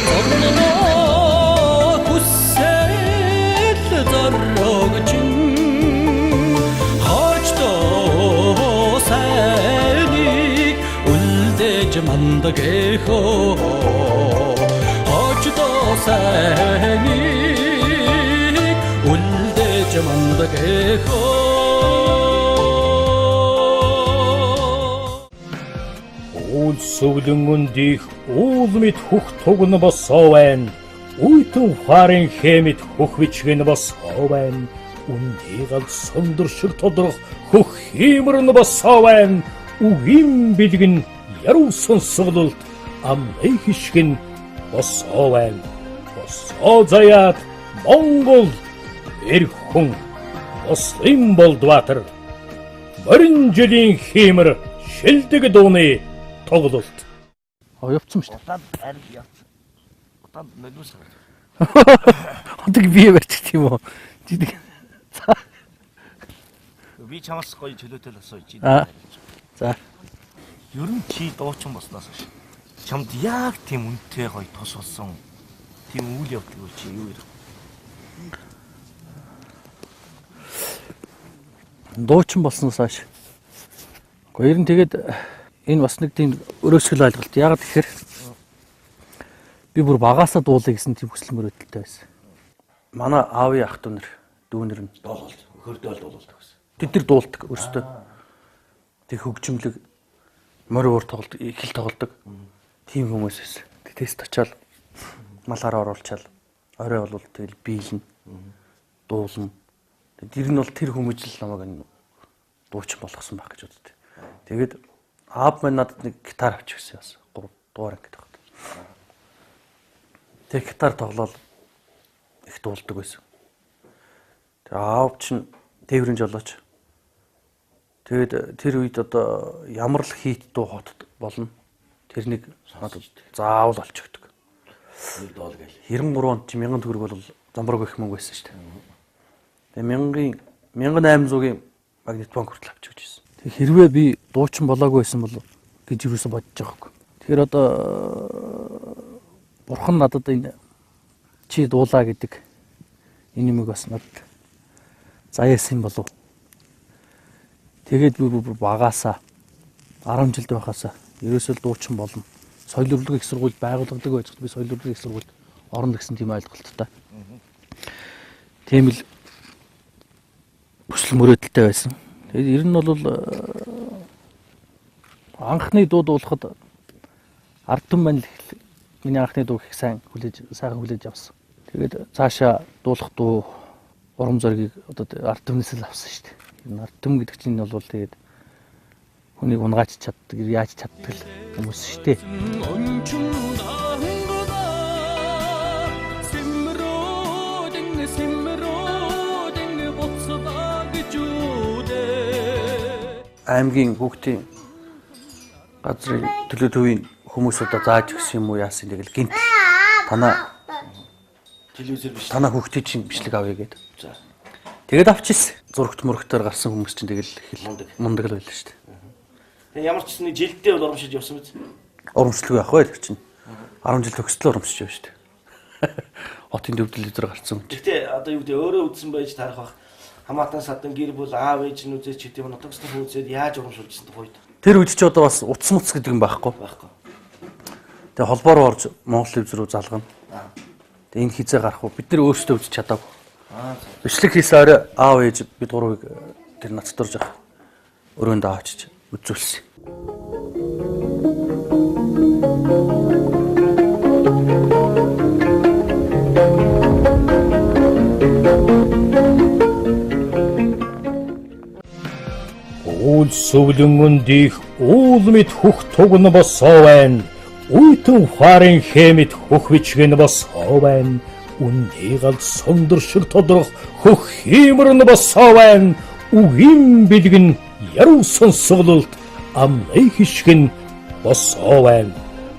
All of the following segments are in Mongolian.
Зовлоноо хүсэл зориогчин хождоо сайныг үлдээж мандаг эхөө хождоо сайныг үлдээж мандаг эхөө. Уул сүглөнгөн дих уул мэт хөх тугн босоо байна. Үйтэн ухаарын хэмэт хөх бичгэн босоо байна. Үндий гал сундэр шиг тодрох хөх хиймэр нь босоо байна. Үгийн бэлгэн яруу сонсгололт амны хишгэн босоо байна. Босоо заяат Монгол эр хүн Муслим Болдбаатар. Морин жилийн хиймэр шилдэг дууны тоглолт. А явцсан шүү дээ. Удаан ариг явц. Удаан нулимс гараад. Ходог бие барьчих тийм үү? Жидэг. За. Би чамаас гоё чөлөөтэй л асууя чи. Аа. За. Ер нь чи дуучин болсноос хойш чамд яг тийм үнэтэй гоё тус болсон тийм үйл явдал чи юу юм? Дуучин болсноос хойш. Гэхдээ ер нь тэгээд энэ бас нэг тийм өрөөсгөл ойлголт. Яагаад тэгэхээр би бүр багаасаа дуулъя гэсэн тийм хүсэл мөрөөдөлтэй байсан. Манай аавын ах дүү нар, дүүнэр нь Дуулалт, хөрдөөл дуулалт гэсэн. Тэд нар дуулдаг өөрсдөө. Тэг хөгжимлэг морь уур тоглодог, хэл тоглодог тийм хүмүүс байсан. Тэг тест очиад малаараа оруулчаал орой бол тэгэл биелнэ. Дуулна. Тэр нь бол тэр хүмүүжил намайг энэ дуучин болгосон байх гэж боддог. Тэгээд аав маань надад нэг гитар авч ирсэн бас 3 дугаар анги гэдэг. Тэр гитар тоглоод их дуулдаг байсан. Тэр аав чинь тээврийн жолооч. Тэгээд тэр үед одоо ямар л хийт дуу хотод болно. Тэрнийг надад заавал олж өгдөг. Нэг дуул гээл. 93 онд чи 1000 төгрөг бол замбраг их мөнгө байсан шүү дээ. Тэгээ 1800-ийн магнитофон хүртэл авч өгч байсан. Тэг хэрвээ би дуучин болоогүй байсан бол гэж юусэн бодож байгаа байхгүй. Тэгэхээр одоо бурхан надад энэ чи дуулаа гэдэг энэ юмыг бас надад заяасан болов. Тэгээд би бүр багаасаа 10 жилд байхаасаа ерөөсөө л дуучин болно. Соёл урлагийн их сургууль байгуулагддаг байж би соёл урлагийн их сургуульд орно гэсэн тийм ойлголттой. Тийм л хүсэл мөрөөдөлтэй байсан. Тэгээд ер нь бол анхны дуу дуулахад ард түмэн маань л миний анхны дууг их сайн хүлээж сайхан хүлээж авсан. Тэгээд цаашаа дуулах дуу урам зоригийг одоо ард түмнээс л авсан шүү дээ. Энэ ард түмэн гэдэг чинь бол тэгээд хүнийг унгаач чаддаг, яаж чаддаг л хүмүүс шүү дээ. Өнчин дангадаа сэмрүүдэн сэмрүүдэн буцдаа гэж үдээ. Аймгийн хүүхдийн газрын төлөө төвийн хүмүүс одоо зааж өгсөн юм уу яасан тэгэл гинт танаа Телевизээр биш. танаа хүүхдийн чинь бичлэг авъя гэдэг. За. Тэгээд авчихсан. Зурагт мурагтаар гарсан хүмүүс чинь тэгэл хэл Мундаг. мундаг л байлаа шүү дээ. Тэгээ ямар ч гэсэн нэг жилдээ бол урамшиж явсан биз? Урамшлаг явах вэ тэр чинь. 10 жил төгслөө урамшиж явна шүү дээ. Хотын төв телевизээр гарсан хүн чинь. Гэхдээ одоо юу гэдэг өөрөө үзсэн байж тарах бах. Хамаатан садан гэр бүл аав ээж нь үзээч гэдэг юм нутагсны хүн үзээд яаж урамшуулжсэн тухайд Тэр үед чи одоо бас утас муц гэдэг юм байхгүй. байхгүй. Тэгээ холбоо руу орж Монгол телевиз рүү залгана. Тэгээ энэ хизээ гарах уу? Бид нар өөрсдөө үзэж чадаагүй. Аа. Бичлэг хийсэн орой аав ээж бид гурвыг тэр нацдурж явах өрөөнд авчиж үзүүлсэн. Уул сүглөнгөн дих уул мэт хөх тугн босоо байна. Үйтэн ухаарын хэмэт хөх бичгэн босоо байна. Үндий гал сундэр шиг тодрох хөх хиймэр нь босоо байна. Үгийн бэлгэн яруу сонсгололт амны хишгэн босоо байна.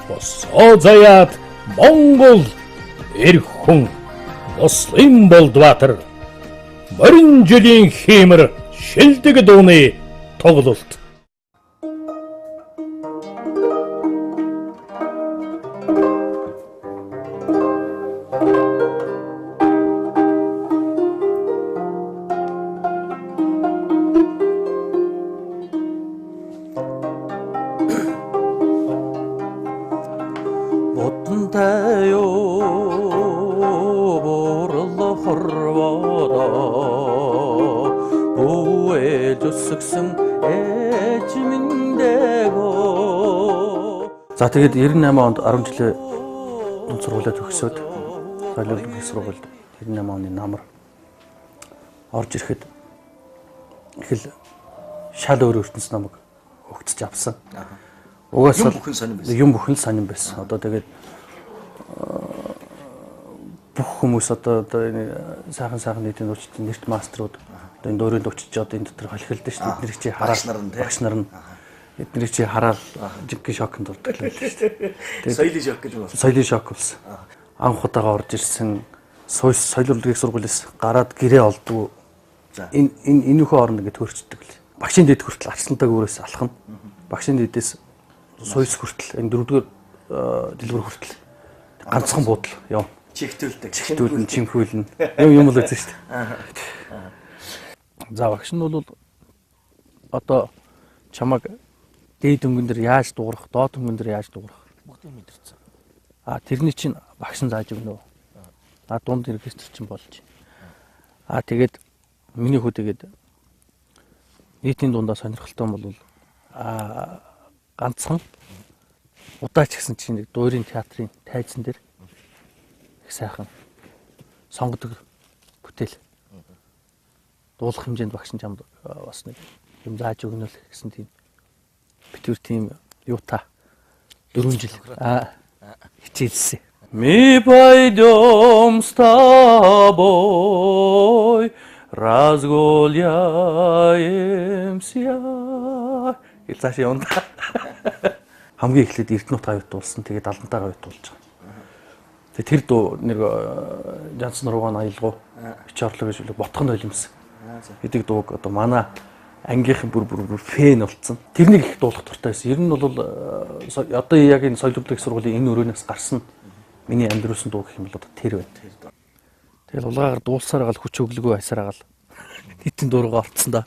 Босоо заяат Монгол эр хүн Муслим Болдбаатар. Морин жилийн хиймэр шилдэг дууны тоглолт. Модонтай юу буурал хорвоо бүэл өсгсөн ээж минь дээгөө. За тэгээд 98 онд 10 жилийн дунд сургуулиа төгсөөд соёл урлагийн сургуульд 98 оны намар орж ирэхэд их л шал өөр ертөнц намайг өгцөж авсан. Угаасаа Юм бүхэн сонин байсан. Юм бүхэн сонин байсан. Одоо тэгээд бүх хүмүүс одоо энэ сайхан сайхан нийтийн дуучид нэрт маструуд одоо энэ дуурийн дуучид одоо энэ дотор холхилдог шүү дээ. Эднэрийг чи хараад Багш нар нь тий. Багш нар нь эднэрийг чи хараад жинхэнэ шоконд ордог л шүү дээ. Соёлын шок гэж байна. Соёлын шок болсон. Анх удаага орж ирсэн соёл урлагийн сургуулиас гараад гэрээ олдгүй. За. Энэ энэ энүүхээ оронд ингээд төрчдөг л. Багшийн дэд хүртэл арслантайг өөрөөс алхана. Багшийн дэдээс суйс хүртэл энэ дөрөвдүгээр дэлгүүр хүртэл ганцхан буудал явна. Чигтүүлдэг. Чигтүүлнэ, чимхүүлнэ. Юм юм л үзэн шүү дээ. За багш нь бол одоо чамайг дээд өнгөн дээр яаж дуугарах, доод өнгөн дээр яаж дуугарах. Бүгдийг мэдэрсэн. А тэрний чинь багш нь зааж өгнө. А дунд регистр чинь болж. А тэгээд миний хүү тэгээд нийтийн дундаа сонирхолтой юм бол а ганцхан удаа ч гэсэн чинь нэг дуурийн театрын тайзан дээр их сайхан сонгодог бүтээл дуулах хэмжээнд багш нь чамд бас нэг юм зааж өгнө л гэсэн тийм битүүр тийм юута 4 жил хичээлсэн. Мы пойдем с тобой разгуляемся. Ил цааш явна. Хамгийн эхлээд Эрдэнэт гавьт дуулсан. Тэгээд Алантаа гавьт дуулж байгаа. Тэгээд тэр дуу нэг Жансан руугаа аялгуу бич орлоо гэж ботхон ойлмс гэдэг дууг одоо манай ангийнхан бүр бүр бүр фэн болцсон. Тэрнийг их дуулах дуртай байсан. Ер нь бол одоо яг энэ соёл урлагийн сургуулийн энэ өрөөнөөс гарсан миний амьдруулсан дуу гэх юм бол одоо тэр байна. Тэгэл улгаагаар дуулсаар гал хүч өглөгөө хайсаар гал нийтийн дургаа олцсон да.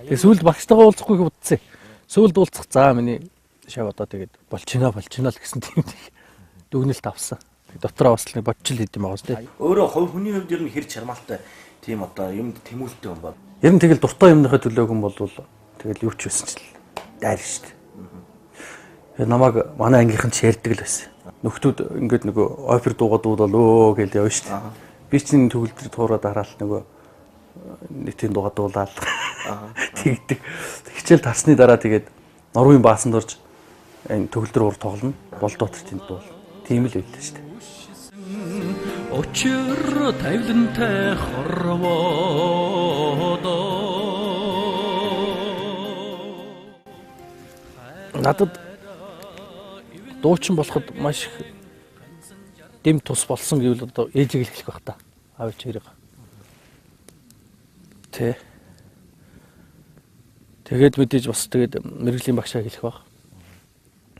Тэгээ сүүлд багштайгаа уулзахгүй их удцсан. Сүүлд уулзах за миний шав одоо тэгээд болчихно болчихно л гэсэн тийм дүгнэлт авсан. Дотроо бас л нэг бодчил хийд юм байгаа шүү дээ. Өөрөө хувь хүний хувьд ер нь хэр чармаалтай тийм одоо юмд тэмүүлэлтэй юм ба. Ер нь тэгэл дуртай юмныхаа төлөө хүн бол тэгэл юу ч байсан ч л дайр шүү дээ. Тэгээ намайг манай ангийнхан ч ярьдаг л байсан. Нөхдүүд ингээд нөгөө опер дуугаа дуудал өө гэж явна шүү дээ. Би чинь төгөлдөр туураад дараал нөгөө нийтийн дуугаа дуулаад тэгдэг. Хичээл тарсны дараа тэгээд Норвын баасанд орж энэ төгөлдөр уур тоглоно. Болдоотор тэнд дуул. Тийм л байлаа шүү дээ. Учир тавилантай хорвоодоо. Надад дуучин болоход маш их дэм тус болсон гэвэл одоо ээжийг л хэлэх байх та. Аав чирэг. Тэ. Тэгээд мэдээж бас тэгээд мэргэжлийн багшаа хэлэх байх.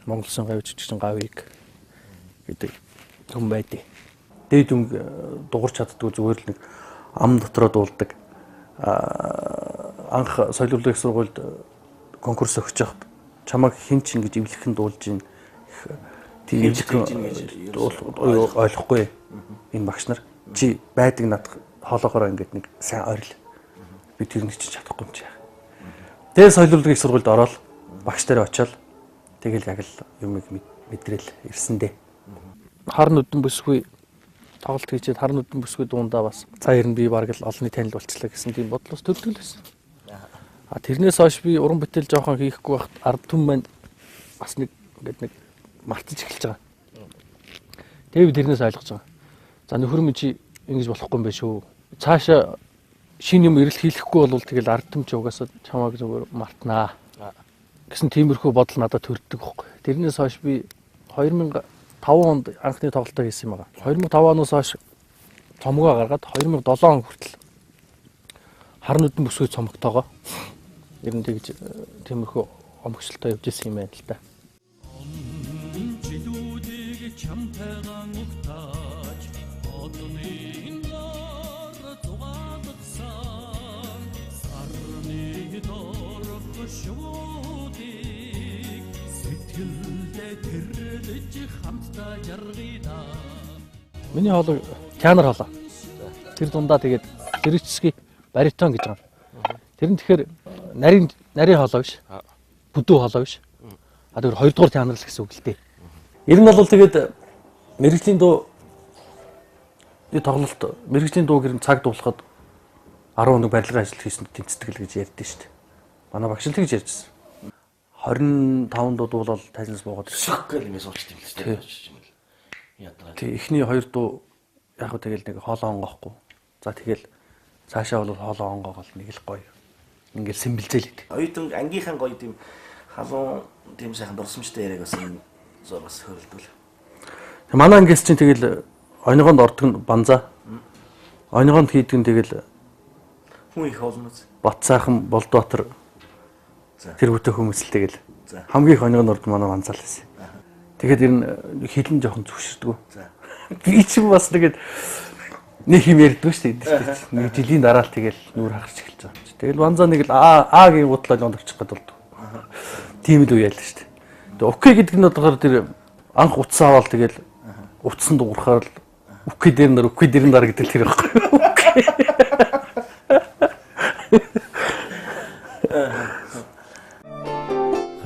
Монгол сын гавь жижигчин гавыг гэдэг хүн байдیں۔ Дээд өнгө дуурч чаддгүй зүгээр л нэг ам дотроо дуулдаг. Анх соёл урлагийн сургуульд конкурс өгч явахад чамайг хэн ч ингэж эвлэхэн дуулж ийн тийм эвлэхэн ойлгохгүй энэ багш нар чи байдаг надад хоолоогоороо ингэж нэг сайн орил. Би тэрнийг чинь чадахгүй юм чи яах. Тэгээ соёл урлагийн сургуульд ороод багш дээр очиод тэгэл яг л юмыг мэдрээл ирсэн дээ. Хар нүдэн бүсгүй тоглолт хийчихэд хар нүдэн бүсгүй дуундаа бас за ер нь би бараг л олонний танил болчлаа гэсэн тийм бодлоос төрдөг л байсан. А тэрнээс хойш би уран бүтээл жоохон хийхгүй байхад ард түмэн маань бас нэг ингээд нэг мартаж эхэлж байгаа. Тэгээ би тэрнээс ойлгож байгаа. За нөхөр минь чи ингэж болохгүй юм байна шүү. Цаашаа шинэ юм эрэл хийлэхгүй бол тэгэл ард түмэн чи угаасаа чамааг зүгээр мартнаа гэсэн тиймэрхүү бодол надад төрдөг байхгүй. Тэрнээс хойш би 2005 онд анхны тоглолтоо хийсэн юм байна. 2005 оноос хойш цомгоо гаргаад 2007 он хүртэл хар нүдэн бүсгүй цомогтойгоо ер нь тэгж тиймэрхүү омгчлолтой явж исэн юм байна л да. Жилүүдийг чамтайгаан угтааж одны дор зугаалгасан сарны дорх швуудыг сэтгэл Хизээ тэрлэж хамтдаа жаргая да. Миний хоолой тянар хоолой. Тэр дундаа тэгээд лирический баритон гэж байгаа. Тэр нь тэгэхээр нарийн хоолой биш. Бүдүү хоолой биш. А тэгэхээр хоёрдугаар тянар л гэсэн үг л дээ. Ер нь бол тэгээд мэргэжлийн дуу тоглолт, мэргэжлийн дууг ер нь цаг дуулахад 10 хоног барилгын ажил хийсэн тэнцдэг л гэж ярьдэн шүү дээ. Манай багш л тэгж ярьжсэн. 25 дуу дуулаад тайзнаас буугаад ирсэн. Шок гэл юм суулч юм л дээ. Ядраа. Тэг эхний хоёр дуу яг хөө тэгэл нэг хоолоо онгоохгүй. За тэгэл цаашаа бол хоолоо онгоогоол нэг л гоё. Ингээл сэмбэлзээл идэг. Оюутан ангийнхан гоё тийм халуун тийм сайхан дурсамжтай яриаг бас энэ зургаас хөрөлдвөл. Манай ангиас чинь тэгэл онигонд ордог нь банзаа. Онигонд хийдэг нь тэгэл хүн их олно үз. Бат сайхан Болдбаатар тэр бүтэ хүмүүс л тэгэл хамгийн их онигонд ордог манай банзаа л байсан. Тэгээд ер нь хилэн жоохон зүгширдэггүй. Би ч бас тэгээд нэг юм ярьдгүй шүү дээ. Нэг жилийн дараа л тэгэл нүүр хагарч эхэлж байгаа юм чи. Тэгэл банзаа нэг л А гийн гутлаа жонд очих гээд болдог. Тийм л үе ялла шүү дээ. Тэгээ окей гэдэг нь болохоор тэр анх утас аваад тэгэл утсан дуурахаар л окей дээр нар окей дээр нар гэдэг л тэр байхгүй. Окей.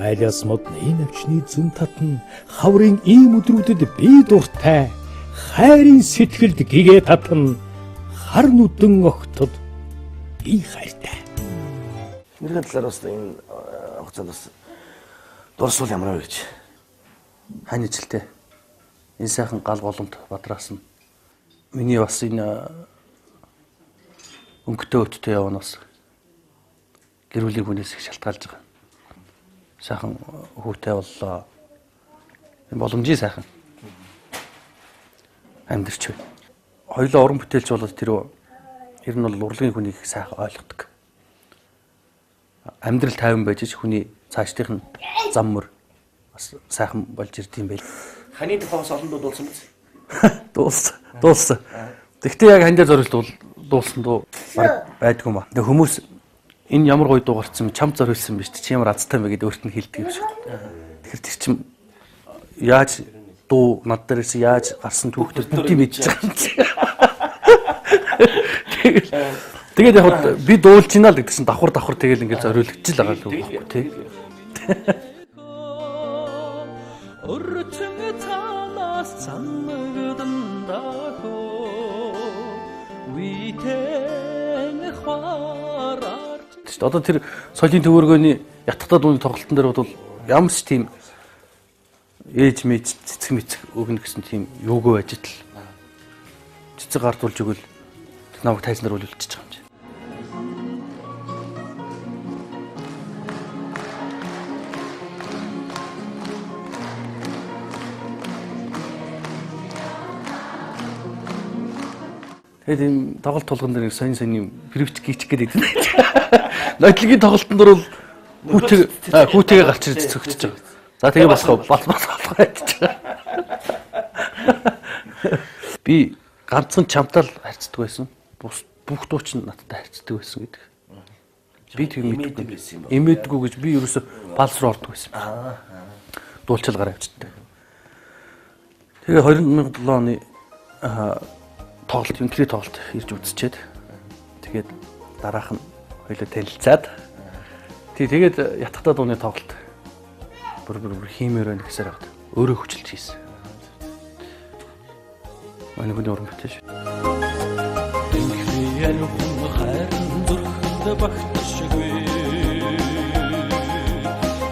Гайлас модны навчны зүүн татна, хаврын ийм өдрүүдэд би дуртай, хайрын сэтгэлд гэгээ татна, хар нүдэн огтод би хайртай. Мэрэгэн талаар бас энэ хугацаанд бас дурсвал ямар вэ гэж. Хань ижилтэй. Энэ сайхан гал голомт бадраасан. Миний бас энэ өнгөтэй өттэй явна бас гэр бүлийн хүнээс их шалтгаалж байгаа. Сайхан хүүтэй боллоо. Энэ боломжийн сайхан амьдарч байна. Хоёулаа уран бүтээлч болоод тэр ер нь бол урлагийн хүнийг их сайхан ойлгодог. Амьдрал тайван байж ч хүний цаашдынх нь зам мөр бас сайхан болж ирд юм байл. Ханы тухай бас олон дуу дуулсан биз? Дуулсан. Дуулсан. Тэгтээ яг хань дээр зориулт дуулсан дуу байдгүй юм ба. Тэгээ хүмүүс энэ ямар гоё дуу гарсан бэ? Чамд зориулсан биш чи ямар азтай юм бэ гэдээ өөрт нь хэлдэг юм шиг. Тэгэхээр тэр чинь яаж дуу над дээр ирсэн яаж гарсан түүхтэр бүгдийг мэдчихэж байгаа юм чи. Тэгээд яг би дуулж байна л гэдэг чинь давхар тэгэл ингээл зориулагдчих л байгаа л үг байхгүй тий. Өртөн цаанаас цанагдан дахо витэн хвараар. Одоо тэр соёлын төвөргөөний ятгахтай дууны тоглолтын дээр бол ямар ч тийм ээж мэж цэцэг мэцэг өгнө гэсэн тийм юугүй байж тал цэцэг гардуулж өгвөл намайг тайзнаар үлдчихэж байгаа юм чи. Тэгээд ийм тоглолт тулган дээр сонь сонь юм привч гिच гэдэг. Нотлогийн тоглолтын дээр бол хүүтэйгээ гарч ирж цогцож байгаа. За тэгээ болох болох ядчих. Би ганцхан чамтай л харьцдаг байсан. Бүх дуучин надтай харьцдаг байсан гэдэг. Би тийм мэддэг байсан юм байна. Имээдгүй гэж би ерөөсө палс руу ордог байсан. Дуулчил гараа явчихдаг. Тэгээ 2007 оны тоглолт, Юнкери тоглолт ирж үзчихэд тэгээд дараах нь хоёлоо танилцаад тэгээд ятгахтай дууны тоглолт бүр хиймээр байна гэсээр хаад өөрөө хүчилж хийсэн. Манай хүний уран бүтээш. Тэнгэрийн хүн хайрын зүрхэнд багтшгүй.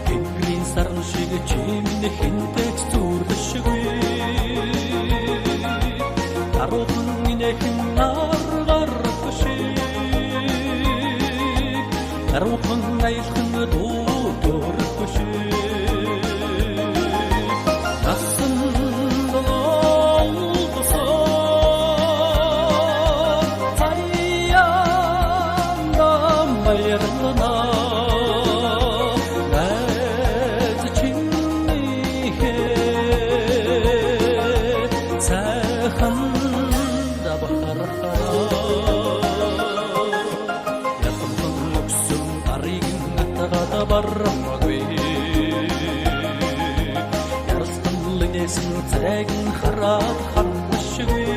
Тэнгэрийн сарн шиг чимэн хинтэж зүрлэшгүй. Даруухан инэхэн аргарх шиг. Даруухан аялхан дуу төрөх шиг. Хатсан цайг нь хараад хатшгүй.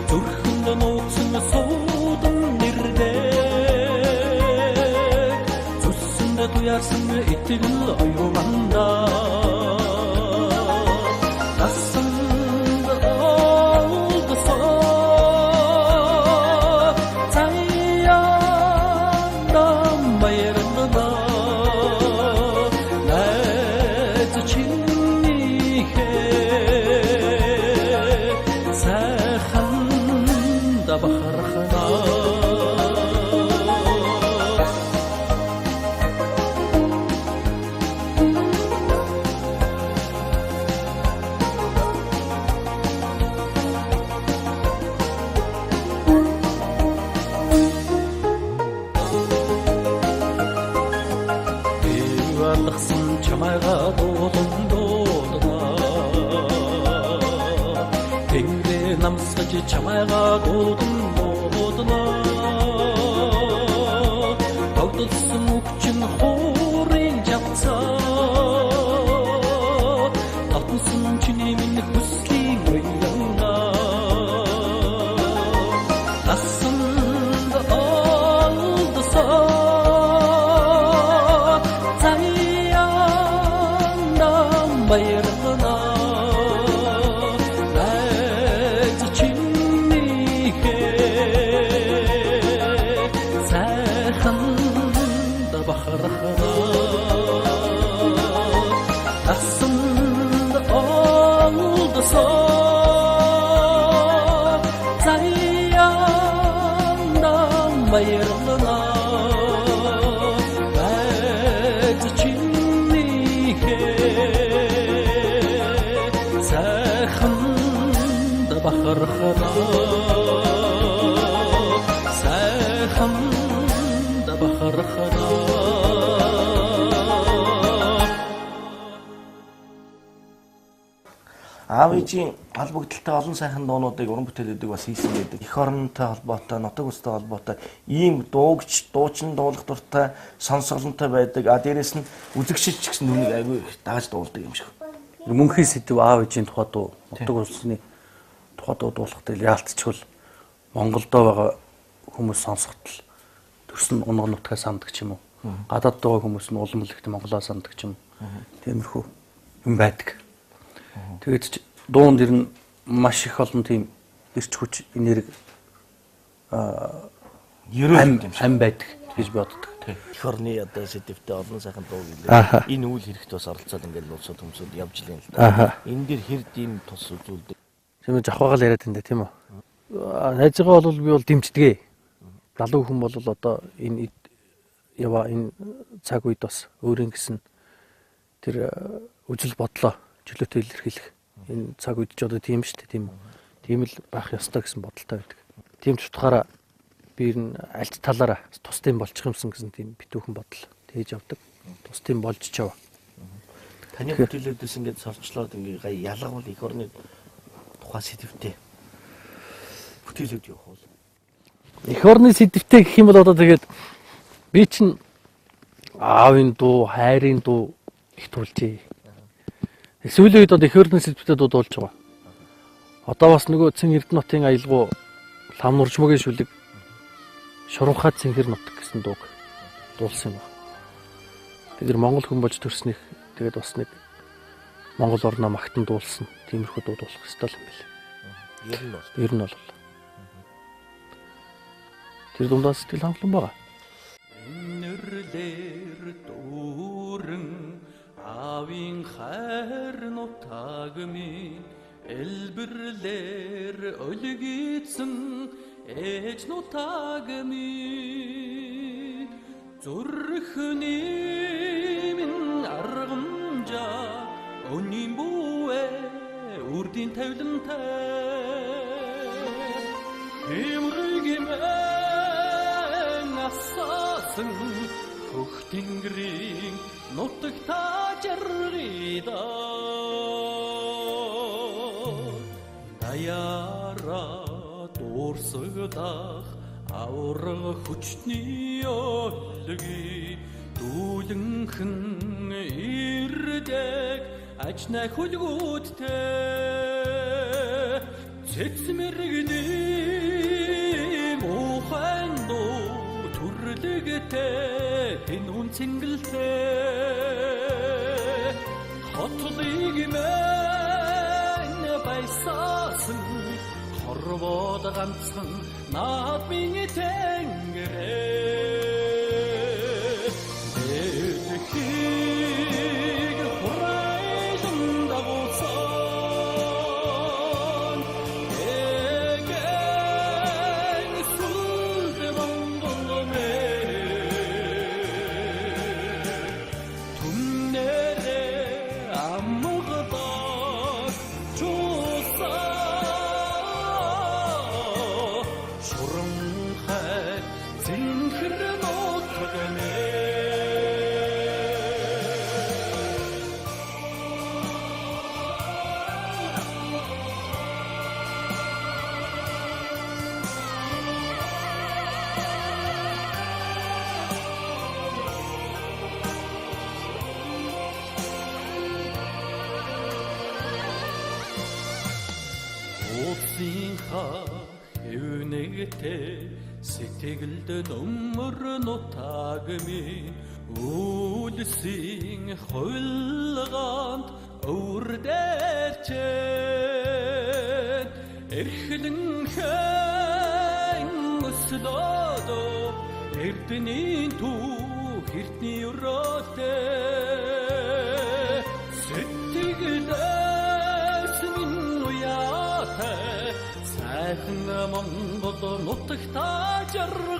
Зүрхэнд нууцсан суудан нэрдэг. Зүссэнд туяарсан итгэл оюумандаа. Насанд олдсон цаяанда баярлана. Найз чинийхээ сайхан да бахархана. Би алгасан чамайгаа дуулан дуулна. Тэнгэрээ намсгаж чамайгаа дуулан дуулна. Тогдолсон үгчин хуурын жавцаа. Татсан чиний минь хүслийн уянга. Насанд олдсон цаяанда баярлана. Найз чинийхээ сайхан да бахархана. Насанд олдсон цаяанда баярлана. Найз чинийхээ сайхан да бахархана. Сайхан да бахархана. Аав ээжийн холбогдлолтой олон сайхан дуунуудыг уран бүтээлүүдийг бас хийсэн байдаг. Эх оронтой холбоотой, нутаг устай холбоотой ийм дуугч, дуучин дуулах дуртай, сонсголонтой байдаг. А дээрэс нь үзэгчид ч гэсэн нүг айгүй их дагаж дуулдаг юм шиг. Мөнхийн сэдэв аав ээжийн тухай дуу, нутаг усны тухай дуу дуулахтай яалтчгүй Монголдо байгаа хүмүүс сонсоход л төрсөн унга нутгаа санддаг ч юм уу. Гадаад байгаа хүмүүс нь улам л ихтэй Монголоо санддаг ч юм уу. Тиймэрхүү юм байдаг. Тэгээд ч дуун дэр нь маш их олон тийм эрч хүч, энерги Ерөөл ам юм шиг. ам байдаг гэж би боддог. Эх орны одоо сэдэвтэй олон сайхан дуу Аха. гэлээ. Энэ үйл хэрэгт бас оролцоод ингээд улсууд төмсөд явж лээ л да. Аха. Энэ дэр хэрд ийм тус үзүүлдэг. Тийм үү, жавхаагаал яриад энэ тийм үү. Найзгаа бол би бол дэмждэг. Залуу хүн бол одоо энэ ява энэ цаг үед бас өөрийн гэсэн тэр үзэл бодлоо чөлөөтэй илэрхийлэх энэ цаг үед ч одоо тийм шүү дээ, тийм үү. Тийм л байх ёстой гэсэн бодолтой байдаг. Тийм ч утгаараа би ер нь альт талаараа тусдын болчих юмсан гэсэн тийм битүүхэн бодол тээж явдаг. Тусдын болж чав. Таны бүтээлүүдээс ингээд сорчлоод ингээд гай ялгавал эх орны тухай сэдэвтэй бүтээлүүд явах бол. Эх орны сэдэвтэй гэх юм бол одоо тэгээд би чинь аавын дуу, хайрын дуу их тулжээ. Сүүлийн үед одоо эх орны сэдэвтэй дуу дуулж байгаа. Одоо бас нөгөө Цэн Эрдэнэ хотын аялгау лам нуржмогийн шүлэг Шурамхай цэнхэр нутаг гэсэн дууг дуулсан юм байна. Тэгэхээр Монгол хүн болж төрснөх тэгээд бас нэг Монгол орноо магтан дуулсан тиймэрхүү дуу дуулах ёстой юм байна. Ер нь бол. Ер нь бол. Тэр дундаа сэтгэл хангалуун байгаа. Нүрлэр дүүрэн аавын хайр нутаг минь элбэрлэр өлгийцэн ээж нутаг минь зүрхний минь аргамжаа өнийн бүүэ үрдийн тавилантай хэмрэгмэн асаасан хөх тэнгэрийн нутагта жаргида даяара дурсагдах авраг хүчний өлгий дүүлэнхэн ирдэг Ажнаа хүлгүүдтэй цэцмэргэний муухайн дуу төрлөгтэй тэнүүн цэнгэлтэй хотлыг мэн баясаасан хорвоод ганцхан наадмын тэнгэрээ дэлхийг хурайлан дагуулсан эгэн сүлд Монгол мэн түмнэрээ амгадаг чуулсан шурамхай цэнхэр нутаг мэн. Улсын хэвнэгтэй сэтгэлд нөмөр нутаг минь үлсийн хувилгаанд өвөрдэрчэн эрхлэн хэн өслөөдөө эрдэнийн түүх эрдний өрөөтэй сэтгэлээс минь уяатай сайхан Монгол нутагта жаргая.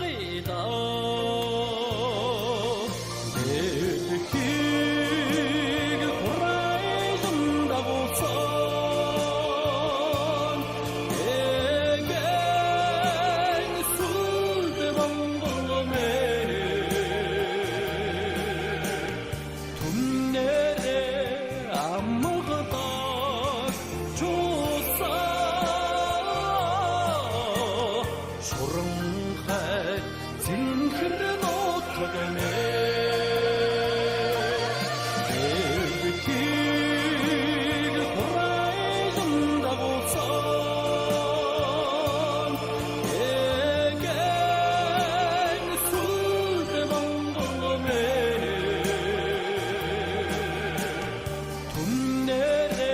Дэлхийг хурайлан дагуулсан эгэн сүлд Монгол мэн түмнэрээ амгадаг чуулсан шурамхай цэнхэр нутаг мэн дэлхийг хурайлан дагуулсан эгэн сүлд Монгол мэн түмнэрээ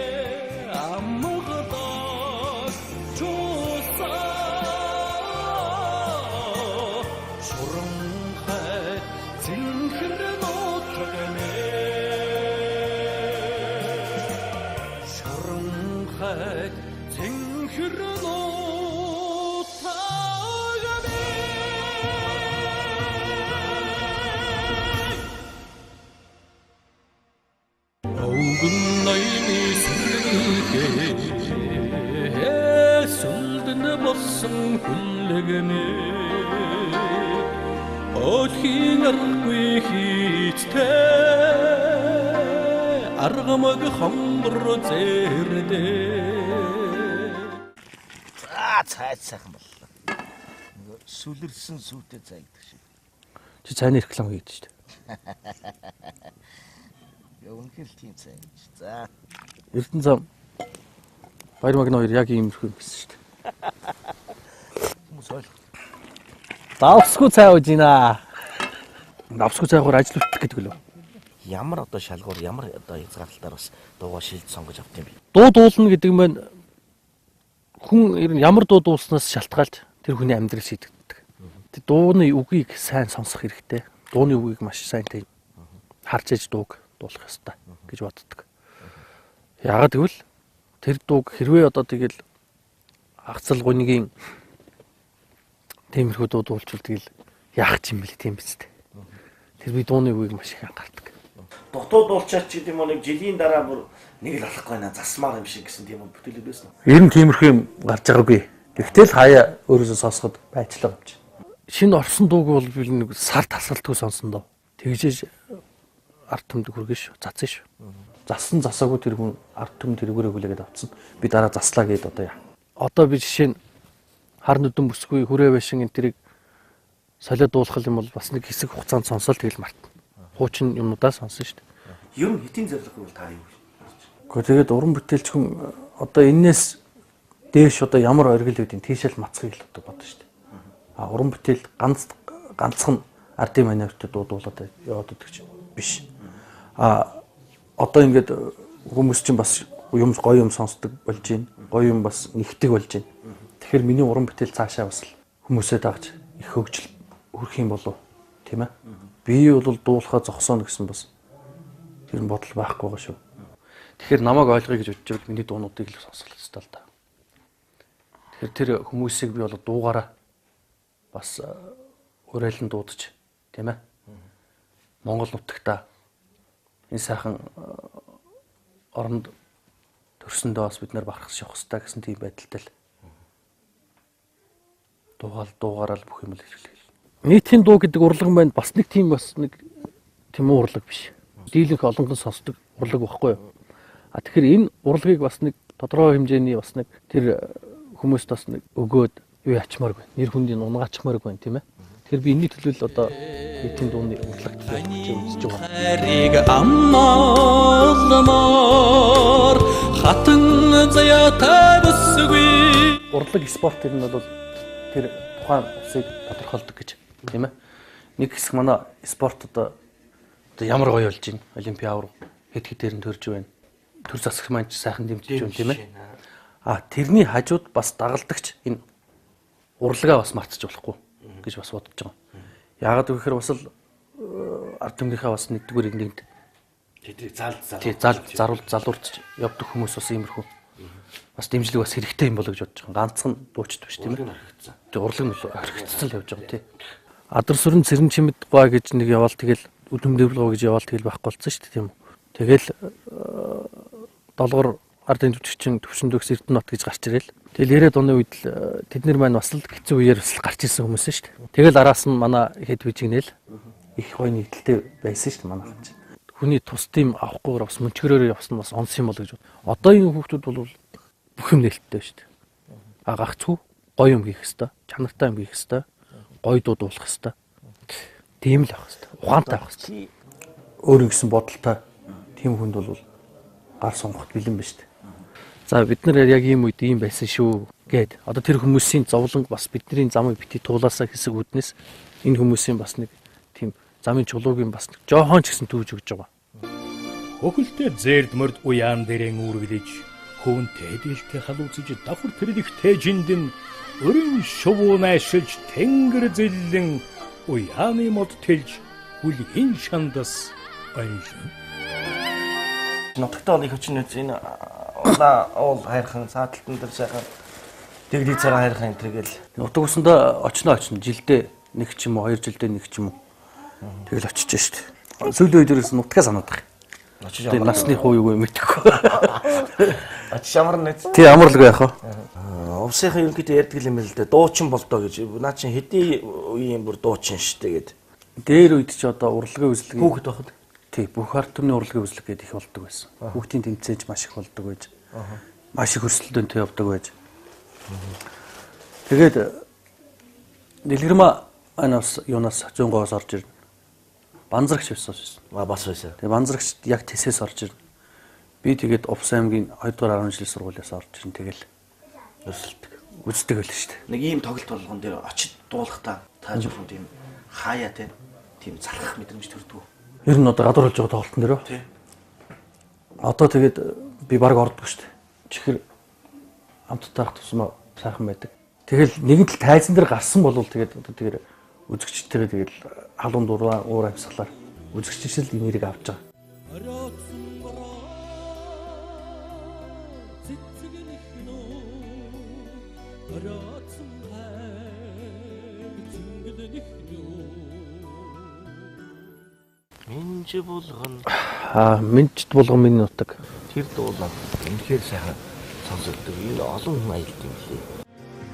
амгадаг чуулсан шурамхай цэнхэр нутаг мэн шурамхай цэнхэр нутаг мэн. Өвгөн ноёны сүргээ сүлдэн болсон хүлэгнэ Олхийн аргагүй хийцтэй аргамаг хонгор зээрдээ. За цай сайхан боллоо. Нөгөө сүлэрсэн сүйтэй цай гэдэг шиг. Чи цайны реклам хийдэг шүү дээ. Яа үнэхээр л тийм цай юм чи. За Эрдэнэ зам Баяр магна хоёр яг иймэрхүү юм гэсэн шүү дээ. хүмүүс ойлгох. Давсгүй цай ууж гинэ. Давсгүй цайгаар ажил бүтэх гэдэг лөө. Ямар одоо шалгуур ямар одоо хязгаарлалтаар бас дуугаа шилж сонгож авт юм бэ? Дуу дуулна гэдэг маань хүн ер нь ямар дуу дуулснаас шалтгаалж тэр хүний амьдрал шийдэгддэг. Тэр дууны үгийг сайн сонсох хэрэгтэй. Дууны үгийг маш сайн тийм харж ээж дууг дуулах ёстой гэж боддог. Яагаад гэвэл тэр дууг хэрвээ одоо тэгэл агцал гунигийн тиймэрхүү дуу дуулчвал тэгэл яах ч юм бэл тийм биз дээ. Тэр би дууны үгийг маш их анхаардаг. Дутуу дуулчаач гэдэг юм уу нэг жилийн дараа бүр нэг л алахгүй байна засмаар юм шиг гэсэн тийм бүтээлүүд байсан уу? Ер нь тиймэрхүү юм гарч байгаагүй. Тэгтэл л хаяа өөрөөсөө сонсоход байчлаа юм чи. Шинэ орсон дууг бол би нэг сар тасралтгүй сонсон доо. Тэгжээж ард түмэд хүргэн шүү. Затсан шүү. Зассан засаагүй тэр хүн ард түмэд тэрүүгээрээ хүлээгээд авцсан. Би дараа заслаа гээд одоо яа. Одоо би жишээ нь хар нүдэн бүсгүй хүрээ байшин энэ тэрийг солиод дуулах юм бол бас нэг хэсэг хугацаанд сонсоол тэгэл мартна. Хуучин юмнуудаа сонсон шүү дээ. Ер нь хэтийн зорилго бол та юу гэж бодож байна? Гэхдээ тэгээд уран бүтээлч хүн одоо энээс дээш одоо ямар оргил байдیں۔ Тийшэл мацхыг л одоо бодно шүү дээ. А уран бүтээл ганцхан ардын маневрт дуудуулаад яваад идэх чинь биш. А одоо ингээд хүмүүс чинь бас юм гоё юм сонсдог болж байна. Гоё юм бас нэгдэг болж байна. Тэгэхээр миний уран бүтээл цаашаа бас хүмүүсээ дагж их хөгжил хүрэх юм болов, тийм ээ. Би бол дуулахаа зогсооно гэсэн бас тэр бодол байхгүй байгаа шүү. Тэгэхээр намайг ойлгоё гэж бодож байвал миний дуунуудыг л сонсох ёстой л да. Тэгэхээр тэр хүмүүсийг би бол дуугаараа бас уриалан дуудаж, тийм ээ. Монгол нутагта энэ сайхан оронд төрсөндөө бас бид нар барах явах ёстой гэсэн тийм байдалтай л дуугаараа л бүх юм л хэрэглэв. Нийтийн дуу гэдэг урлаг маань бас нэг тийм бас нэг тийм урлаг биш. Дийлэнх олонгон сонсдог урлаг байхгүй юу? А тэгэхээр энэ урлагийг бас нэг тодорхой хэмжээний бас нэг тэр хүмүүст бас нэг өгөөд юу ячмааргүй. Нэр хүндийг унгаачмааргүй байна, тийм ээ. Тэгэхээр би энэний төлөө л одоо нийтийн дууны урлаг төлөө үзэж байгаа. Хайрыг аммаалмаар хатан заяатай бүсгүй. Урлаг спорт тэр нь бол тэр тухайн улсыг тодорхойлдог гэж, тийм ээ. Нэг хэсэг манай спорт одоо ямар гоё болж байна. Олимпийн аварга хэд хэдээр нь төрж байна. Төр засаг маань ч сайхан дэмжиж байна, тийм ээ. А тэрний хажууд бас дагалдагч энэ урлагаа бас мартаж болохгүй гэж бас бодож байгаа. Яагаад гэхээр бас л ард түмнийхээ бас нэгдүгээр нэгд тэднийг зал залуурч явдаг хүмүүс бас иймэрхүү бас дэмжлэг бас хэрэгтэй юм болоо гэж бодож байгаа. Ганцхан дуучид биш, тийм ээ. Тэг урлаг нь орхигдсан л явж байгаа, тийм. Адар сүрэн цэрэн чимэд гой гэж нэг яваал тэгэл үдэм дэвлгөө гэж яваал тэгэл байхгүй болсон шүү дээ, тийм үү. Тэгэл долгор ардын төвччин төвшөндөгс Эрдэнэбат гэж гарч ирэл. Тэгэл 90-ад оны үед л тэд нар маань бас л хэцүү үеэр бас л гарч ирсэн хүмүүс шүү дээ. Тэгэл араас нь манай хэд бижигнэл их гоё нийтлэлтэй байсан шүү дээ манайхан чинь. Хүний тус тийм авахгүйгээр бас мөнчгөрөөр явсан бас онс юм бол гэж бод. Одоо энэ хүүхдүүд бол бүх юм нээлттэй шүү дээ. А гагцхүү гоё юм хийх хэвээр, чанартай юм хийх хэвээр, гоё дуу дуулах хэвээр. Тийм л авах хэвээр, ухаантай авах хэвээр. Өөр ингэсэн бодолтой тийм хүнд бол гар сонгоход бэлэн байна шүү дээ. За бид нар яг ийм үед ийм байсан шүү гэд. Одоо тэр хүмүүсийн зовлон бас бидний замыг бити туулаасаа хэсэг үднэс энэ хүмүүсийн бас нэг тийм замын чулуугийн бас нэг жоохон ч гэсэн түүж өгч байгаа. Хөхөлтэй зээрд морд уяан дээрэн үүргэлж, хөвөнтэй дээлтэй халуузж давхар тэрлэгтэй жиндэн өрийн шувуу найшилж тэнгэр зэллэн уяаны мод тэлж хүлхийн шандас онжин. Нутагтаа бол их хүчин энэ улаан уул хайрхан сааталтан дээр сайхан дэгдий цагаан хайрхан энэ төргээл нутаг усандаа очно жилдээ нэг ч юм уу, хоёр жилдээ нэг ч юм уу. Тэгэл очиж штт. Сүүлийн үед ерөөс нутгаа санаад байгаа. Очиж Тэгээ насны хуу юу вэ мэдэхгүй. Очиж амар нэз. Тий амарлгүй яах вэ? Увсынхаа ерөнхийдөө ярьдаг юм л дээ. Дуучин болдоо гэж. Наа чин хэдий үеийн бүр дуучин штэ гэд. Дээр үед чи одоо урлагийн үзлэг хүүхэд байхад тий бүх ард түмний урлагийн үзлэг гэдэг их болдог байсан. Хүүхдийн тэмцээж маш их болдог байж. Маш их өрсөлдөөнтэй явдаг байж. Тэгээд Дэлгэрмаа анаас юунаас зүүн гоос орж ирнэ. Банзрагч байсан байсан. Аа бас байсан. Тэгээ Банзрагч яг тэсээс орж ирнэ. Би тэгээд Увс аймгийн 2 дугаар 10 жилийн сургуулиас орж ирнэ. Тэгэл өрсөлдөг. Үздэг байл шүү дээ. Нэг ийм тоглолт болгон дээр очиж дуулахдаа та жоохон тийм хаяа те тийм залхах мэдрэмж төрдөг. Ер нь одоо гадуур болж байгаа тоглолтын дээр үү? Тий. Одоо тэгээд би баг ордоггүй шүү дээ. Чихэр амттайх тусмаа сайхан байдаг. Тэгэл нэгэн тал тайзан дээр гарсан бол тэгээд одоо тэгээд үзэгчтэйгээ тэгэл халуун дураа уур амьсгалаар үзэгчдээс л нэрийг авч байгаа. Ороцсон бороо цэцгэнэх нүү ороцсон хайр цэнгэнэх нүү. Минж булган Минжид булган миний нутаг. Тэр дуулаа үнэхээр сайхан сонсогддог. Энэ олон хүн аялд юм лээ.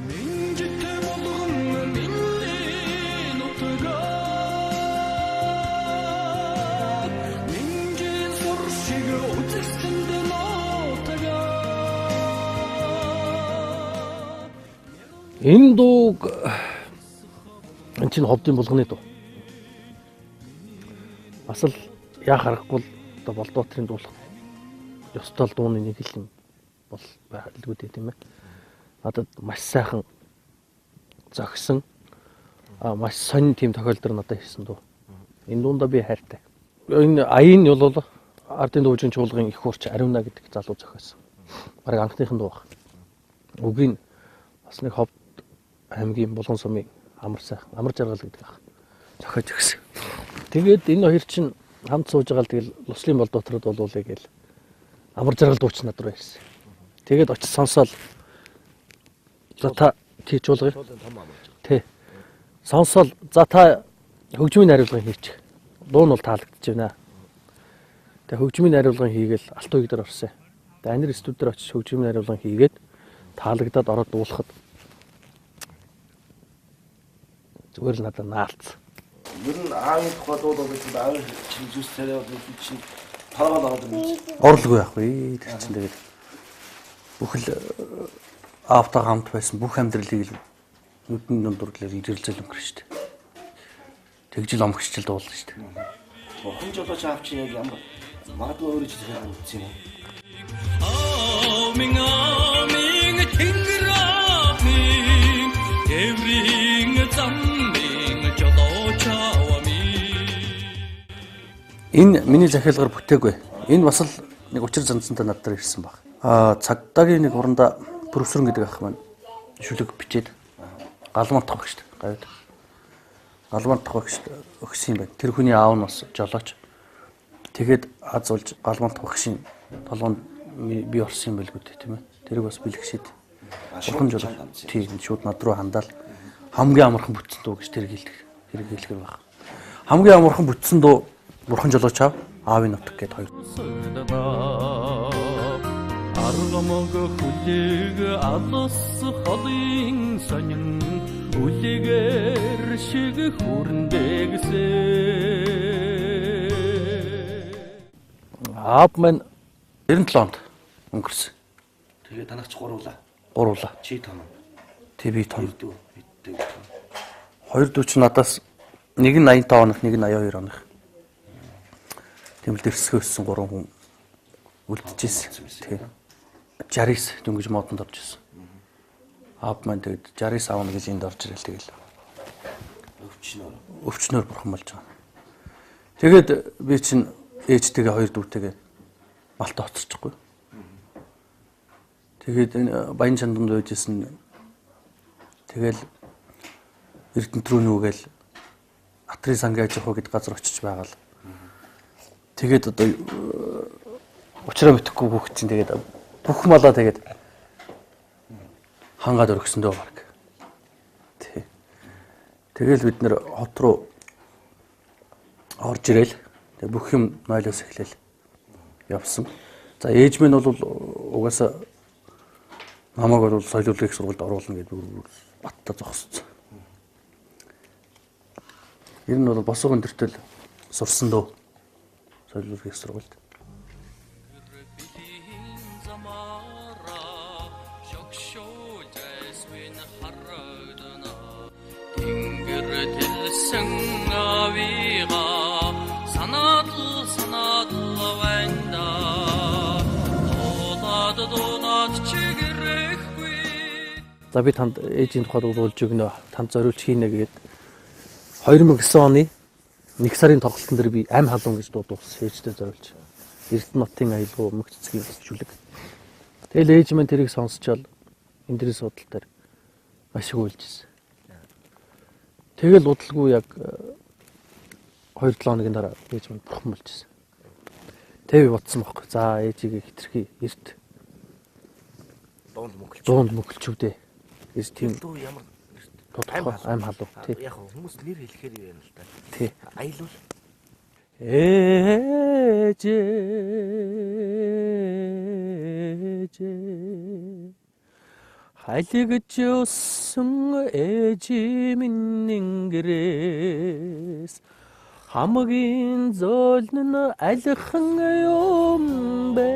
Минжид булган миний нутаг. Минжийн сур шиг үзэсгэлэнд нутаг. Энэ дууг энэ чинь ховдын булганы дуу. Бас л яах аргагүй л одоо Болдоотрын дуулах ёстой дууны нэг л юм бол байлгүй дээ, тийм ээ. Надад маш сайхан зохисон, маш сонин тийм тохиолдол надад ирсэн дуу. Энэ дуундаа би хайртай. Энэ аян бол ардын дуужийн чуулгын их хуурч Ариуна гэдэг залуу зохиосон. Бараг анхныхын дуу баг. Үгийн бас нэг Ховд аймгийн Булган сумын амар сайхан амар жаргал гэдэг ах зохиож өгсөн. Тэгээд энэ хоёр чинь хамт сууж байгаа л тэгэл Луслын бол дотрод болуулъя гээл амар жаргал дууч над руу ирсэн. Тэгээд очиж сонсоол за та тий чуулгын тий сонсоол за та хөгжмийн найруулгыг хийчих. Дуу нь бол таалагдчих байна. Тэгээ хөгжмийн найруулгын хийгээл Алтан үеиг дээр орсон. Тэгээ анир студи дээр очиж хөгжмийн найруулгын хийгээд таалагдаад ороод дуулахад зүгээр л надад наалцсан. Ер нь аавын тухай дуу дуулах чинь аавын чинь зүс царай бол чинь торгоод ороод ирнэ. Орлого яах вэ? Тэр чинь тэгээд бүх л аавтайгаа хамт байсан бүх амьдралыг л нүдэн дунд дурлал жирэлзэл өнгөрнө шүү дээ. Тэгжил омгчил дуулна шүү дээ. Бурхан жолооч аав чинь яг ямар магадгүй өөрөө ч тэгэхээр үзсэн юм уу? Аамин аамин тэнгэр аамин тэврийн замын жолооч аамин. Энэ миний захиалгаар бүтээгүй. Энэ бас л нэг учир занцантай над дээр ирсэн баг. Цагдаагийн нэг уранда Пүрвсрэн гэдэг ах маань шүлэг бичээд галмантах багшд гавьд. Галмантах багшд өгсөн юм байна. Тэр хүний аав нь бас жолооч. Тэгээд аз болж галмантах багшийн толгоонд би орсон юм байлгүй дээ, тийм ээ. Тэрийг бас бэлгшээд бурхан жолооч тийм шууд над руу хандаал хамгийн амархан бүтсэн дуу гэж тэр хэлдэг. Тэр хэлэхэр баг. Хамгийн амархан бүтсэн дуу бурхан жолооч аав, аавын нутаг гэд хоёр. Аргамаг хүлэг алс холын сонин үлгэр шиг хүрндэгсээ. Аав маань 97 онд өнгөрсөн. Тэгээ танах ч гуруулаа. Гуруулаа. Чи том. Тэ би том. Хоёр дүү хэдтэй том. Хоёр дүү чи надаас нэг нь 85 оных, нэг нь 82 оных. Тийм л дэрсгөө өссөн гурван хүн үлдчихсэн. Тий. 69 дөнгөж модонд орж ирсэн. Аав маань тэгээд 69 аавна гэж энд орж ирэл тэгэл. Өвчнөр. Өвчнөр бурхан болж байгаа. Тэгээд би чинь ээжтэйгээ хоёр дүүтэйгээ малтаа хоцорчихгүй. Тэгээд энэ Баян чандамд байж исэн. Тэгэл Эрдэнэт рүү нүгээл Атрын сангийн аж ахуй гэд газар очиж байгаа л. Тэгээд одоо учраа мэдэхгүй хүүхэд чинь тэгээд бүх малаа тэгээд хангаад өргөсөн дөө баг. Тий. Тэгэл бид нэр хот руу орж ирээл тэгээд бүх юм нойлоос эхлээл явсан. За ээж минь бол угаасаа намайг бол соёл их сургуульд оруулна гэдээ бүр баттай зогссон. Ер нь бол босго өндөртөл сурсан дөө соёл их сургуульд. Тэнгэр тэлсэн авига санаатал санаатал байна дуулаад дуулаад чигэрэхгүй. За би танд ээжийн тухай дуулж өгнө, танд зориулж хийнэ гээд 2009 оны 1 сарын тоглолтын дээр би ам халуун гэж дуу дуулсан ээжтэй зориулж. Эрдэнэ хотын аялгау мөх цэцгийн шүлэг. Тэгэл ээж маань тэрийг сонсчоод энэ дэрийн суудал дээр маш их уйлж ирсэн. Тэгэл удалгүй яг 2-7 хоногийн дараа ээж маань бурхан болж ирсэн. Тэг би бодсон байхгүй. За ээжигээ хитрхи эрт Дуунд мөнгөлч. Дуунд мөнгөлчүүдээ. Гэж тийм дуу ямар тодорхой ам халуун. Тий. Яг хүмүүс нэр хэлэхээр юм л та. Тий. Аялал. Ээж ээж халигж өссөн ээж минь ингэрээс хамгийн зөөлн нь алихан юм бэ.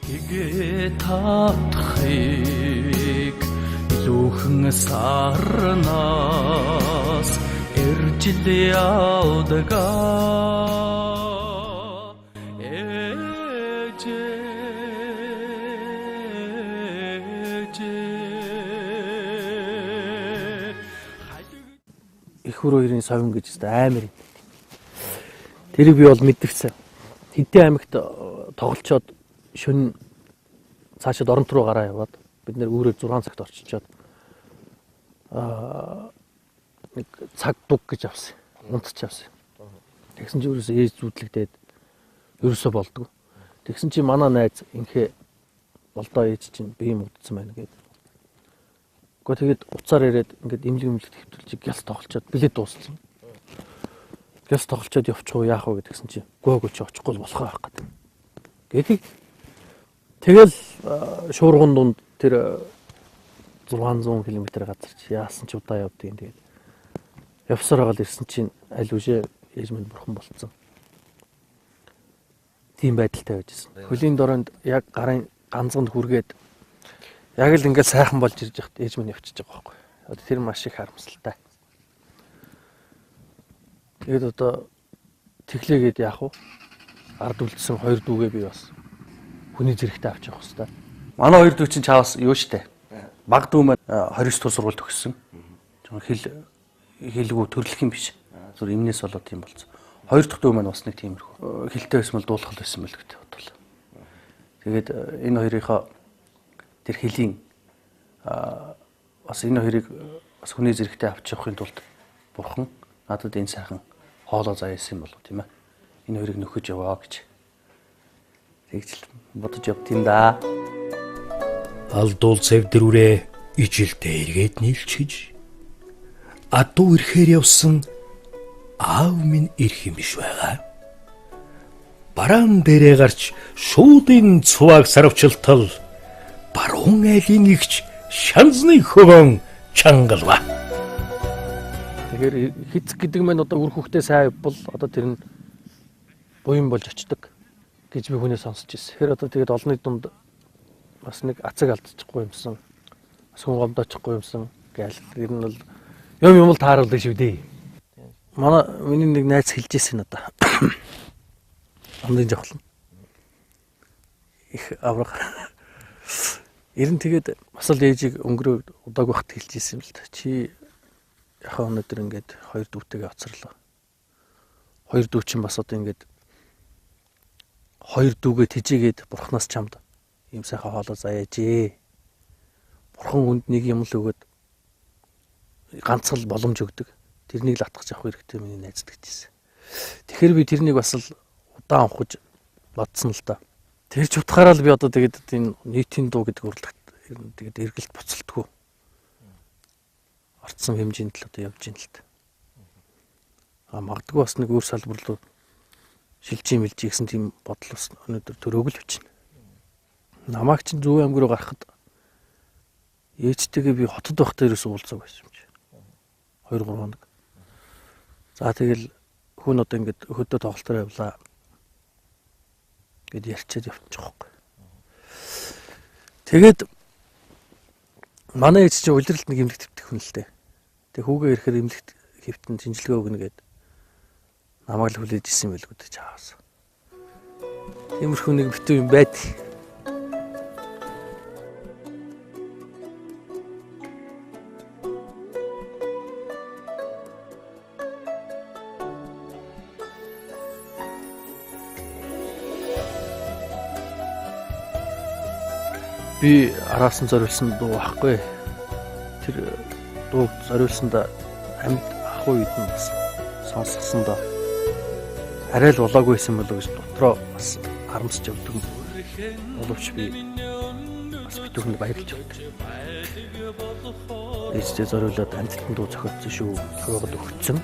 Тэгээ татхыг лүүхэн сарнаас эрдэнэ Ижил явдаг ээж ээж. Их хөрөө хоёрын совин гэж өстой амар юм. Тэрийг би бол мэдвэсэн. Хэдэн аймагт тоглолцоод шөнө цаашид оронт руу гараа яваад бид нэр үүрээр 6 цагт орчичоод нэг цаг дуг гэж авсан. Унтч авсан. Тэгсэн чинь ерөөсөө ээж зүүдлэгдээд ерөөсөө болдгоо. Тэгсэн чинь манай найз инхээ болдоо ээж чинь бие муудсан байна гээд. Гэхдээ тэгээд уцаар ирээд ингээд имлэг имлэгт хэвтүүлж гялс тоглолцоод билет дууссан. Гялс тоглолцоод явчих уу яах вэ гэдгсэн чинь гөө чи очихгүй л болох байх гэдэг. Гэдэг. Тэгэл шуурган дунд тэр 600 км газар чи яасан ч удаа явдیں۔ Тэгээд явсаар байгаа л ирсэн чинь аль үшээ ээж минь бурхан болцсон. Тийм байдалтай байжсэн. Хөлийн дороонд яг гарын ганцанд хүргээд яг л ингээд сайхан болж ирж яхад ээж минь явчихж байгаа байхгүй. Одоо тэр маш их харамсалтай. Тэгээд одоо тэглээгээд яах вэ? Ард үлдсэн хоёр дүүгээ би бас хүний зэрэгтэй авч явах хэвээр. Манай хоёр дүү чинь чаавас юу штэ. Баг дүү маань 29 дугаар сургууль төгссөн. Жон хэл хэлгүй төрлөх юм биш. Зүр эмнээс болоод тийм болцсон. Хоёр дахь дүү маань бас нэг тиймэрхүү. Хилтэй байсан бол дуулах байсан байл гэдэг бодвол. Тэгээд энэ хоёрынхоо тэр хөлийн бас энэ хоёрыг бас хүний зэрэгтэй авч явахын тулд бурхан надад энэ сайхан хоолоо заяасан юм болов тийм ээ. Энэ хоёрыг нөхөж яваа гэж. Тэгж л бодож явд юм да. Алдуул цэвдэрүрээ ижилдээ эргээд нийлчихэж адуу ирэхээр явсан аав минь ирэх юм биш байгаа. Бараан дээрээ гарч шуудын цувааг сарвчилтал баруун айлын игч шанзны хөвөн чангалва. Тэгэхээр хэцэг гэдэг маань одоо үр хөвгтөө сайн бол одоо тэр нь буян болж очдөг гэж би хүнээ сонсч ирсэн. Тэгэхээр одоо тэгээд олонний дунд бас нэг ацаг алдчихгүй юмсан. Бас хүн гомдоочихгүй юмсан гээл ер нь бол юм л тааруулдаг шүү дээ. Манай миний нэг найз хэлж ирсэн надаа. Амдын жавхлан. Их авраг. Ер нь тэгээд бас л ээжийг өнгөрөө удааг байхад хэлж ирсэн юм л та. Чи яхаа өнөөдөр ингээд хоёр дүүтэйгээ хоцорлоо. Хоёр дүү чинь бас одоо ингээд хоёр дүүгээ тэжээгээд бурхнаас чамд ийм сайхан хоолоо заяажээ. Бурхан хүнд нэг юм л өгөөд ганц л боломж өгдөг. Тэрнийг л атгах авах хэрэгтэй миний найз гэжсэн. Тэгэхээр би тэрнийг бас л удаан ухаж бодсон л да. Тэр ч утгаараа л би одоо тэгээд энэ нийтийн дуу гэдэг урлагт ер нь тэгээд эргэлт буцалтгүй. Орцсон хэмжээнд л одоо явж ийн л та. А магадгүй бас нэг өөр салбар руу шилжиж мэлжиж гэсэн тийм бодол бас өнөөдөр төрөөг л бичнэ. Намайг чинь Зөв аймаг руу гарахад ээжтэйгээ би хотод байхдаа ерөөсөө уулзаагүй байсан юм чи. 2 3 хоног. За тэгэл хүн одоо ингээд хөдөө тоглолтоор явлаа гэд ярьчаад явчих واخгүй. Тэгээд манай ээж чинь улиралд нэг эмнэлэг твтэх хүн л дээ. Тэг хүүгээ ирэхээр эмнэлэгт хэвтэн шинжилгээ өгнө гэд намайг л хүлээж исэн байлгүй дээ чаавас. Тиймэрхүү нэг битүү юм байд. Би араас нь зориулсан дуу байхгүй. Тэр дууг зориулсандаа амьд ах үед нь бас сонсгосондоо арай л болоогүй байсан болоо гэж дотроо бас харамсч явдаг. Боловч би бас битүүхэнд баярлж явдаг. Ээжтэй зориулаад амьдтан дуу зохиоцсон шүү. Зохиогод өгцөн.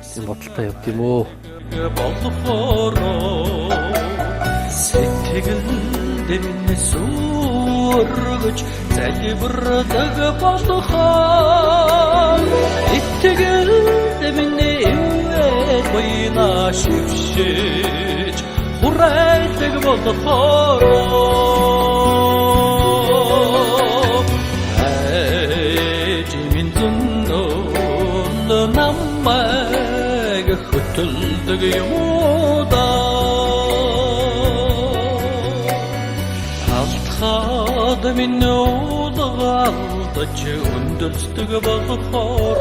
Тийм бодолтой явд юм уу? Сэтгэлд минь сүргэж залбирдаг болохоор итгэлд минь ивэл буйна шившиж хурайдаг болохоор ээж минь зөннөө хөтөлдөг юм уу да. Алтхад минь уулга алдаж өндөрсдөг болохоор,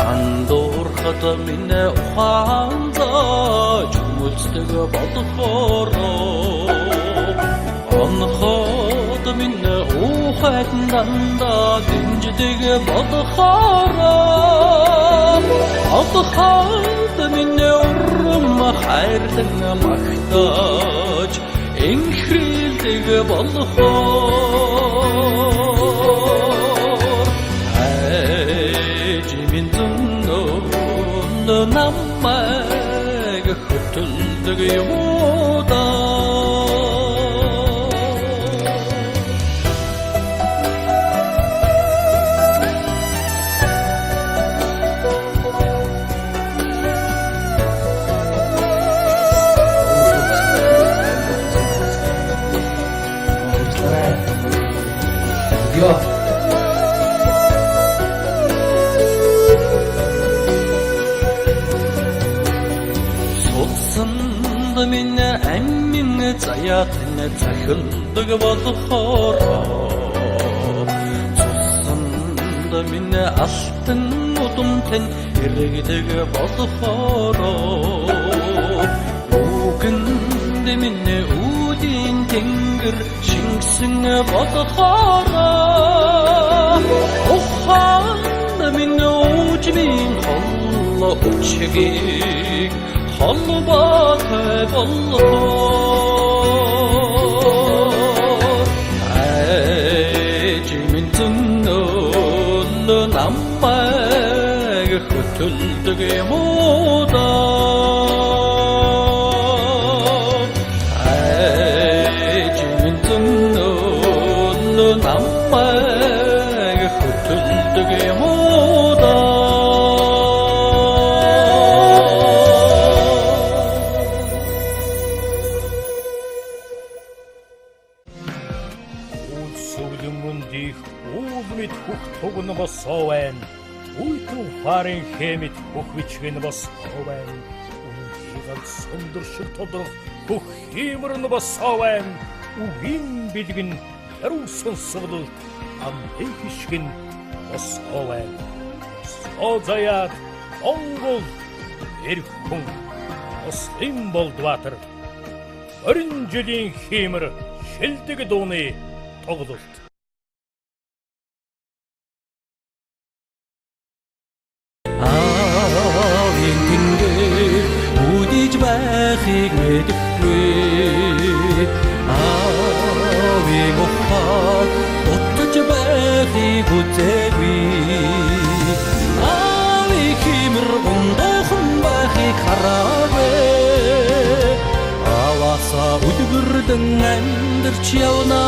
андуурхад минь ухаан зааж хүмүүлцдэг болохоор, онход минь уухайд дандаа дэмждэг болохоор, одход минь урам хайрлан магтаж энхрэлдэг болохоор, хайж минь зөннөө намайг хөтөлдөг юм уу да. Йоо. Судсанд минь амин заяат нь цахилдаг болохоор, цусанд минь алтан удамтан эргэдэг болохоор, үгэнд минь үүдийн тэнгэр шингэсэн болохоор, ухаанд минь уужмын хол өчгийг холбоотой болохоор, айж минь зөннөл намайг хөтөлдөг юм уу да. Айж минь зөннөл намайг хөтөлдөг юм уу да. Үл сүглэн дих уул мэд хөх тугн босоо байна. Үйтэн фарын хэмэт хөх бичгэн босоо байна. Үнхийгал сундар шиг тодрох хөх хиймэр нь босоо байна. Үгийн бэлгэн яруу сонсголт амын хишгэн босоо байна. Босоо заяад Монгол эр хүн Муслим Болдбаатар 20 жилийн хиймэр шилдэг дууны тоглолт. Аавын тэнгэр үдэж байхыг мэдэхгүй, аавын ухаан дутаж байхыг үзээгүй, аавын хиймэр гундуухан байхыг хараагүй, ааваасаа үлгэрдэн амьдарч явна.